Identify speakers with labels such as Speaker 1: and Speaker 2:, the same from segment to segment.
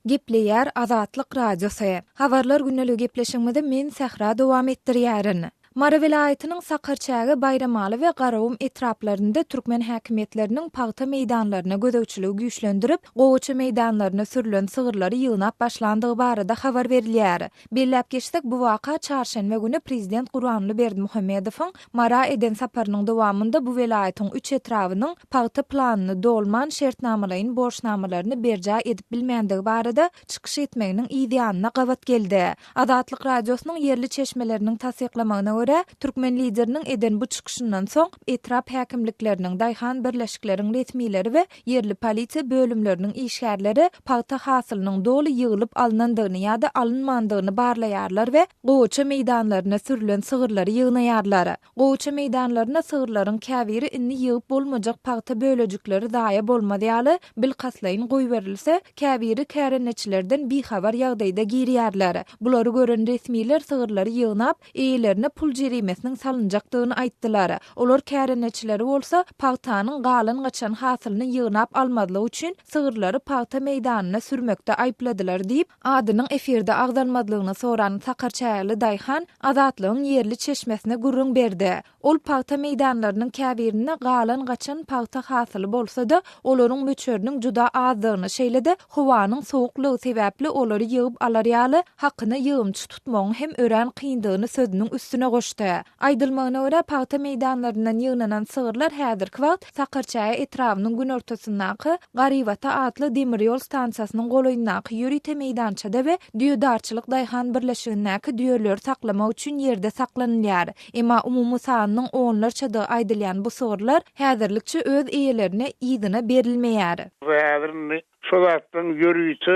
Speaker 1: Gepleýär Azatlyk Radiosy. Habarlar gündeligi gepleşigimizi men Sähra dowam etdirýärin. Mary welaýatynyň Sakarçäge, Baýramaly we Garagum etraplarynda türkmen häkimiýetleriniň pagta meýdanlaryna gözegçiligi güýçlendirip, gowaça meýdanlaryna sürlen sygyrlary ýygnap başlandygy barada habar berilýär. Belläp geçsek, bu waka çarşenbe güni prezident Gurbanguly Berdimuhamedowyň Mara eden saparynyň dowamynda bu welaýatyň üç etrabynyň pagta planyny dolman, şertnamalaýyn borçnamalaryny berjaý edip bilmändigi barada çykyş etmeginiň yz ýanyna gabat geldi. Azatlyk Radiosynyň ýerli çeşmeleriniň tassyklamagyna görä, türkmen Lideriniň eden bu çykyşyndan soň, etrap häkimlikleriniň, daýhan birleşikleriň resmileri we ýerli polisiýa bölümleriniň işgärleri pagta hasylynyň doly ýygylyp alnandygyny ýa-da alynmandygyny barlaýarlar we gowaça meýdanlaryna sürlen sygyrlary ýygnaýarlar. Gowaça meýdanlarynda sygyrlaryň käbiri indi ýygyp bolmajak pagta bölejikleri zaýa bolmaz ýaly bilkastlaýyn goýberilse, käbiri kärendeçilerden bihabar ýagdaýda girýärler. Bulary gören resmiler sygyrlary ýygnap, eýelerine pul jerimesiniň salynjakdygyny aýtdylar. Olar kärendeçileri bolsa, pagtanyň galan-gaçan hasylyny ýygnap almazlyk üçin sygyrlary pagta meýdanyna sürmekde aýypladylar diýip, Adynyň efirde agzalmazlygyny soran sakarçägeli daýhan Azatlygyň ýerli çeşmesine gürrüň berdi. Ol pagta meýdanlarynyň käbirinde galan-gaçan pagta hasyly bolsa-da, olaryň möçberiniň juda azdygyny, şeýle-de howanyň sowuklygy sebäpli olary ýygyp alar ýaly hakyna ýygymçy tutmagyň hem örän kyndygyny sözüniň üstüne goşdy. Aýdylmagyna görä, pagta meýdanlaryndan ýygnanan sygyrlar häzirki wagt Sakarçäge etrabynyň günortasyndaky Garybata atly demir ýol stansiýasynyň golaýyndaky ýörite meýdançada we düýedarçylyk daýhan birleşigindäki düýeleri saklamak üçin ýerde saklanylýar. Emma umumy sanynyň onlarçadygy aýdylýan bu sygyrlar häzirlikçe öz eýelerine yzyna berilmeýär.
Speaker 2: Häzir indi Şo zatlaryň ýörite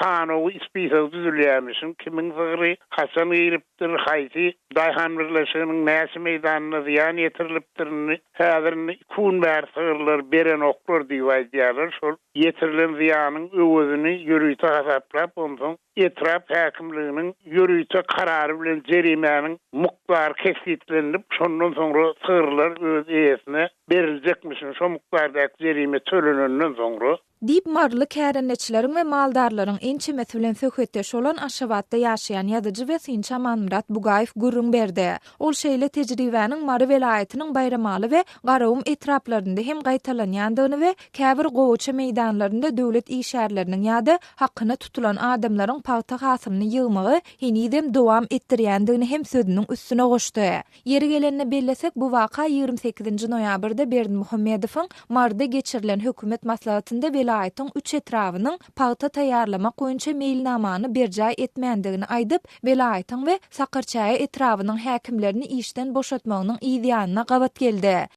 Speaker 2: sanawy, spisogy düzülýärmişin, kimiň sygry haçan giripdir, haýsy daýhan birleşiginiň näçe meýdanyna zyýan ýetirilipdir, indi häzir indi iki gün bäri sygyrlary berenoklar diýip aýdýarlar, şol ýetirilen zyýanyň öwezini ýörite hasaplap, onsoň etrap häkimliginiň ýörite karary bilen jerimäniň mukdary kesgitlenilip, şondan soňra sygyrlar öz eýesine beriljekmişin, şo mukdardaky jerime tölenenden soňra.
Speaker 1: Diýip, maryly kärendeçileriň we maldarlaryň ençemesi bilen söhbetdeş bolan Aşgabatda ýaşaýan ýazyjy we synçy Amanmyrat Bugaýew gürrüň berdi. Ol şeýle tejribäniň Mary welaýatynyň Baýramaly we Garagum etraplarynda hem gaýtalanýandygyny we käbir gowaça meýdanlarynda döwlet işgärleriniň ýa-da hakyna tutulan adamlaryň pagta hasylyny ýygmagy henizem dowam etdirýändigini hem sözüniň üstüne goşdy. Ýeri gelende bellesek, bu waka 28-nji noýabrda Berdimuhamedowyň Maryda geçirilen hökümet maslahatynda welaýatyň üç etrabynyň pagta taýýarlamak boýunça meýilnamany berjaý etmändigini aýdyp, welaýatyň we Sakarçäge etrabynyň häkimlerini işden boşatmagynyň yz ýanyna gabat geldi.